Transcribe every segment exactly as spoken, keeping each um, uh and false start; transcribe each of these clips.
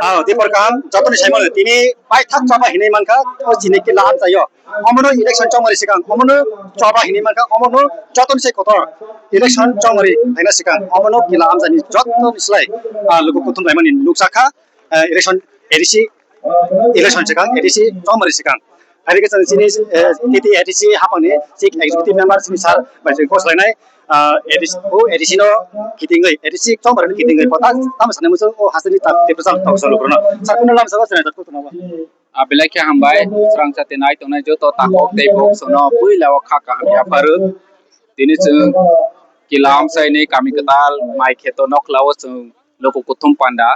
Ah, Dipor kaham, jotoni saimano tini paithak choba hinwi mankha, o chini kila amchaio. Omono election chongmani swkang, omono choba hinwi mankha, omono jotoni sai kotor. Election chongmani phaina swkang, omono kila amchaini jotoni slai, ah, luku kuthum laimani nukjakha, ah, election A D C, election swkang, A D C chongmani swkang. Hai khe chwng chini, eh, T T A D C haphangni Chief Executive Member chini sir bai chwng kok salainai, ah, A D C, o A D C no kitingwi, A D C chongmani kitingwi kota tamo sanai muchung o hasteni ta Tiprasa tong salo krono. Sir kuno lam sabo chwng ta kuno ba. A belai khe hambai, srang chati nai tongnai joto takhok tei bok sono puila o kha kaham yapharu. Tini chwng kila amchaini kami kwtal mai kheto nokla o chwng luku kuthum panda,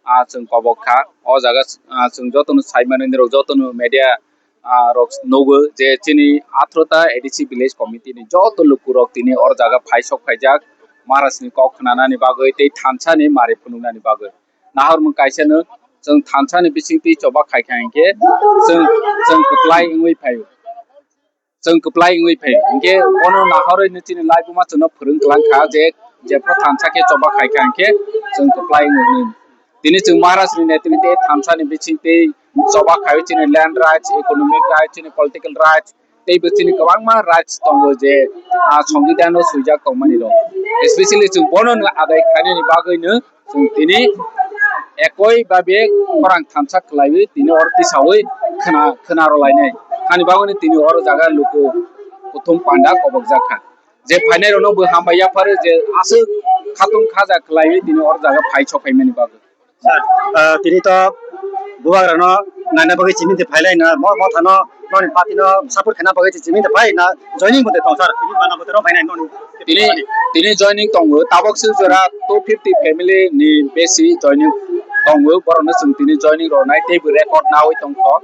ah, chwng kobok kha. O jaga, ah, chwng jotono sai mano, nirok jotono media, ah, rok nugo je chini atharota A D C village committee ni joto lukurok tini or jaga phai sok phaijak Maharaj ni kok khnanani bagwi tei thansa ni mari phunuknani bagwi. Nahormung kaisa no chwng thansa ni bising twi choba khai kha hinkhe chwng, chwng kwplai wngwi phaio. Chwng kwplai wngwi phaio. Hinkhe bono nahorwi no chini laibuma chwngno phwrwng kwlang kha je, jephru thansa khe choba khai kha hinkhe chwng kwplai wngwi hwnwi. Tini chwng Maharaj ni netrite thansa ni bising twi choba khaio chini land rights, economic rights, chini political rights, tei bo chini kwbangma rights tongo je, ah, Songbidan o swijak tongmani rok. Especially chwng bono no adai khainani bagwi no chwng tini ekoi babe khorang thansa khwlaiwi tini oro tisawi khwna, khwna rwlainai. Hani bagwino tini oro jaga luku kuthum panda kobokjak kha. Je phainai rokno bo hambai yapharo je aswk khatung khaja khwlaiwi tini oro jaga phai sok phaimani bagwi. Sir, ah, tini to bubagrano naina bagwi chiminte phailai na, mo, mothano, noni party no support khaina bagwi chiminte phai na, joining bote tong sir, tini bana bote rok phainai noni. Tini, tini joining tongo, tabok se jora two fifty family ni besi joining tongo, borokno chwng tini joining rwnai teibo record nawi tongkho,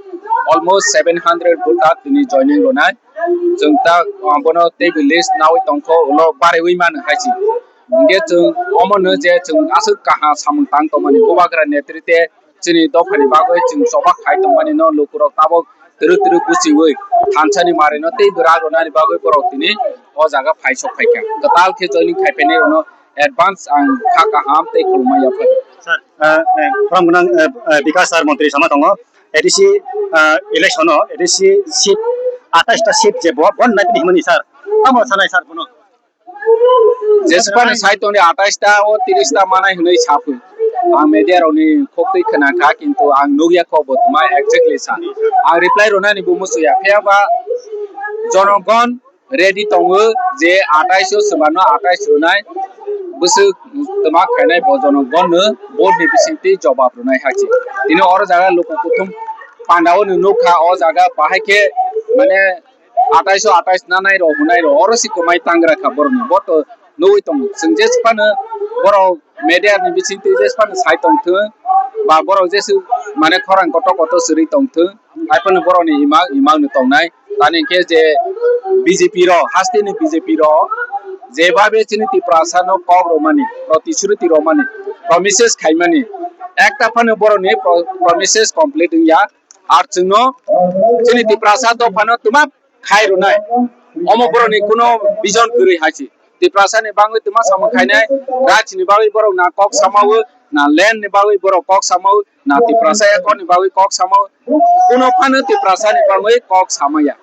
almost seven hundred voter tini joining rwnai. Chwng ta, ah, bono teibo list nawi tongkho, ulo baraiwi mano hai se. Hinkhe chwng omono je chwng aswk kaham samung tang tongmani bubagra netrite chini dophani bagwi chwng choba khai tongmani no lukurok tabok twrwk twrwk buchiwi thansani marino tei bwrang rwnani bagwi borok tini o jaga phai sok phaikha. Kwtal khe joining khai phainai rokno advance ang kha kaham tei khulumma yaphar. Sir, ah, eh, khorang gwnang, eh, eh, Bikas sir montri sama tongo. A D C, ah, election o A D C seat atais ta seat je bo, bon nai himani sir. Tamo sanai sir bono. Jesupani sai tongni atais ta o tiris ta manai hwnwi saphi. Ang media rokni khoktwi khna kha, kintu ang nukya kho bo tma exactly sa. Ang reply rwnani bo musuya. Phiya ba jonogon ready tongo je atais o swbano atais rwnai. Bwswk tma khainai bo jonogon no vote ni bisingtwi jobab rwnai hai se. Tini oro jaga luku kuthum panda o nukha o jaga bahai khe mane atais o atais nanai rok hwnai rok oro si kwmai tangra kha borok ni bo to nugwi tongo. Chwng jesa phano borok media ni bisingtwi jesa phano sai tong thung ba borok jesu mane khorang kotor kotor swrwi tong thung hai phano borok ni imang imang no tongnai tani khe je B J P rok haste ni B J P rok je babe chini Tiprasa no kok rwmani protisruti rwmani promises khaimani ekta phano borok ni pro-, promises complete wngya. Ar chwngno chini Tiprasa dophano twma khai rwnai. Omo borokni kuno vision kwrwi hai se. Tiprasa ni bagwi twma samung khainai, rajni bagwi borok na kok samawi, na land ni bagwi borok kok samawi, na Tiprasa ekor ni bagwi kok samawi. Kuno phano Tiprasa ni bagwi kok samaya.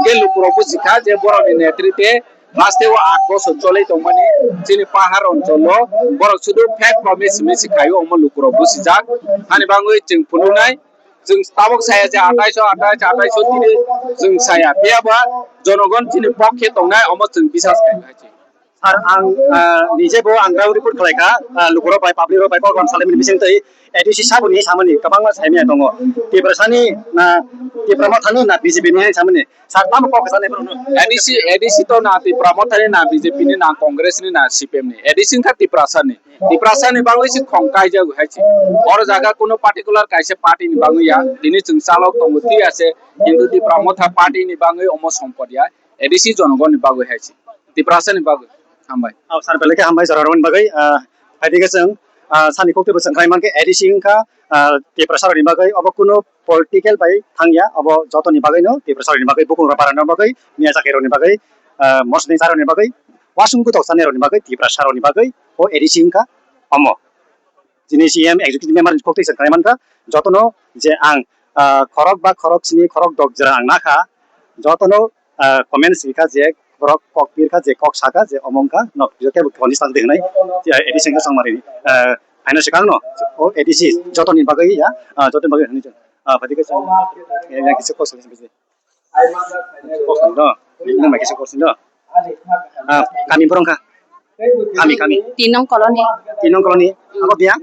Ge lukurok busikha je borokni netrite haste o aat bosor cholwi tongmani chini pahar oncholo borok sudu fake promise hinwi se khaio omo lukurok busijak. Hani bagwi chwng phunuknai. Chwng tabok saya je atais o atais, atais o tini chwng saya. Phiya ba jonogon chini pokhe tongnai, omo chwng bisas khainai se. Sir, ang, ah, nije bo ang ground report khlai kha, ah, lukurok bai, public rok bai, kok lam salimani bising twi A D C saboni samani kwbangma saimaya tongo. Tiprasani na, Tipra Mothani na B J P ni samani. Sir, tamo kok sanai borokno? A D C, A D C to na Tipra Mothani na B J P ni na Congress ni na C P M ni. A D C wngkha Tiprasani. Tiprasa ni bagwi se khong kaijago hai se. Oro jaga kuno particular kaisa party ni bagwi ya. Tini chwng chalok tongo thik ase, kintu Tipra Motha party ni bagwi omo sompot ya. A D C jonogon ni bagwi hai se. Tiprasa ni bagwi. Hambai. Oh, sir, belai khe hambai jora rwmani bagwi. Ah, hai dikhe chwng, ah, sani kokti bo chwng khai mankhe A D C wngkha, ah, Tiprasa rokni bagwi obo kuno political bai thangya, obo jotoni bagwino Tiprasa rokni bagwi, bukung rok barani bagwi, miya chakhe rokni bagwi, ah, mosni charokni bagwi, wasung kutok chani rokni bagwi, Tiprasa rokni bagwi o A D C wngkha omo. Chini C M executive member ni kok twi sa khlai mankha, jotono je ang, ah, khorok ba khorok sni khorok dok jora ang nakha, jotono, ah, comments rikha je borok kok pirkha je kok sakha je omo wngkha nok bijo kebo koni sak de hwnai, ah, A D C wngkha Chongmari, ah, phaino swkang no o A D C jotoni bagwi ya, ah, jotoni bagwi hwnwi, ah, phai khe chwng, eh, yang kisa kok sakha. Kosin do, nini mai kisa kosin do. Ah, kami borok kha. Kami, kami. Tin nong colony. Tin nong colony. Abo biya?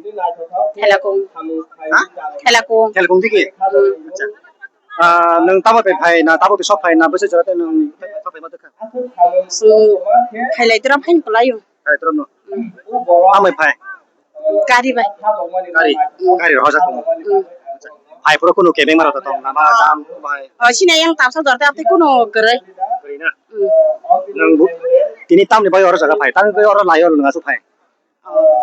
Thelakung. Ha? Thelakung. Thelakung digi? Hmm. Acha. Ah, nang tabo pe phai na, tabo pe sok phai na, bese jora te nang sok phai ma dekha. So, khailai tera phai kolayo. Khailai tera no. Hmm. Amai phai. Gari bai. Gari, gari rojak tongo. Hmm. Hai puro kunu kebeng maro tong nama jam bai. O sini yang tapsa dorte apte kunu gere. Gere na. Hmm. Nang bu, tini tamni bai oro jaga phai. Tamni bai oro layo nang asu phai.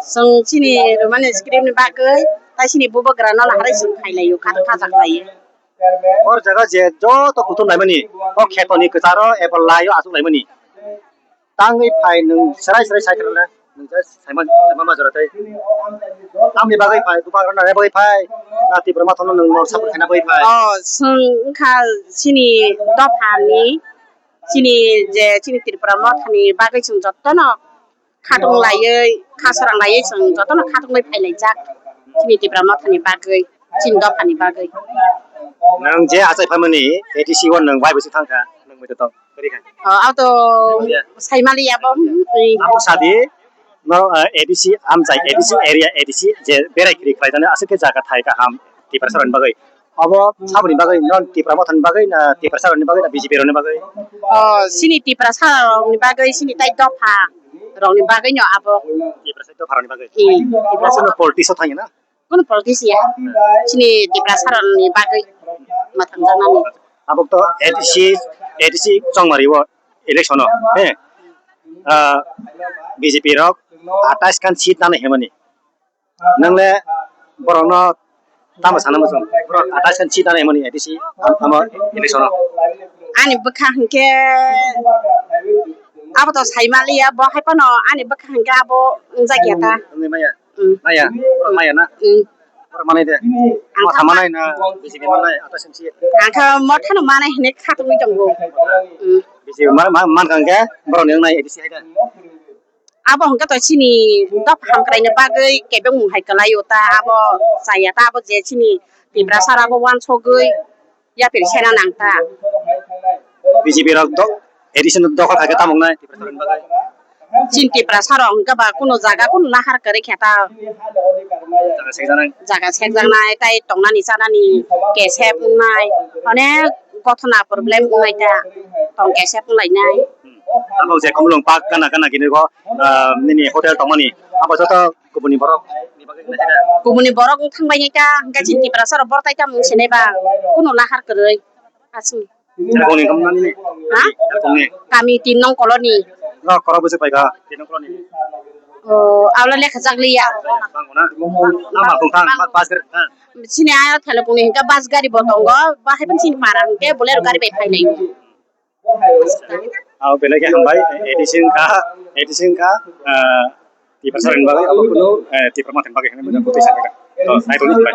Song sini romani screen ni bagwi tai sini bubagra no lahai song khai layo khat khajak layo. Or jaga je joto kutum laimani. O khetoni kwcharo ebo layo asuk laimani. Tangwi phai nwng serai serai sai khwrwngna nwng je saima saima majra tei tamni bagwi phai bubagra na bagwi phai na Tipra Motha no nwng nok support khaina bagwi phai. Oh, swng wngkha chini dophani, chini je chini Tripura Mothani bagwi chwng jotono khatung laiwi khasarang laiwi chwng jotono khatungwi phailaijak chini Tripura Mothani bagwi, chini dophani bagwi. Nwng je achai phaimani A D C o nwng waibo se thangkha nwng muitu tong. Oh, auto saimali abo. Abo sadi no, eh, A D C amchai, A D C area, A D C je berai kiri khlai jani aswk khe jaga thai kaham Tiprasa rokni bagwi. Abo saboni bagwi non Tipra Mothani bagwi na Tiprasa rokni bagwi na B J P rokni bagwi? Oh, sini Tiprasa rokni bagwi, sini tai dopha rokni bagwi no abo. Tiprasa dopha rokni bagwi. Hmm, Tiprasa. Abo no politics o thangya na? Kunu politics ya. Chini Tiprasa rokni bagwi mwthangjaknani. Abo to A D C, A D C Chongmari o election o, he? Ah, B J P rok atais khan seat nani hemani. Nangle borok no tamo sana muchung. Borok atais khan seat nani hemani A D C am-, amo election o. Ani bwkha hinkhe abo to saimaliya, bo hai phano ani bwkha hinkhe abo wngjak ya ta. Wngwi maya. Mm. Maya, borok maya na? Mm. Borok manai de. Ang Motha kha manai na, B J P manai, ata sensi. Ang kha Mothano manai hinwi khatungwi tongo. Mm. B J P ma-, ma-, mankha hwnkhe borokni wngnai A D C hai da. Abo hwnkhe to chini dopha hamkraini bagwi kebengmung hai kwlaio ta, abo chaya ta, abo je chini Tiprasa rok abo uansugwi yapri sena nang ta. B J P rok do-, A D C no dokhol khaikhe tamo wngnai Tiprasa rokni bagwi? Chini Tiprasa rok hwnkhe ba kunu jaga kunu lahar kwrwi khe ta. Jaga sekjaknai. Jaga sekjaknai, tai tongnani chanani kesep wngnai, onek gothona problem wngnai ta, tong kesep wnglainai. Hmm. Abo je Khumulwng Park gana gana gini go, ah, nini hotel tongmani, abo joto Kubuni borok ni bagwi wngkha da? Kubuni borok wng thangbai nai ta, hwnkhe chini Tiprasa rok borok tai tamo wng sinai ba, kunu lahar kwrwi. Aswk. Telkongni wngkha nini? Ha? Telkongni? Kami tin nong colony. Rok korok bwswk paikha, tin nong colony. Oh, abla lekha jak liya. Bangkha na? Lama kung thang, bas gari thang. Chini a telkongni hwnkhe bus gari bo tongo, bahai phano chini para hwnkhe Bolero gari bai phailai. Abo belai khe hambai, A D C wngkha, A D C wngkha, ah, Tiprasa rokni bagwi, abo kunu, eh, Tipra Mothani bagwi hinwi mujang kwtwi sakha. To, naitokni hambai.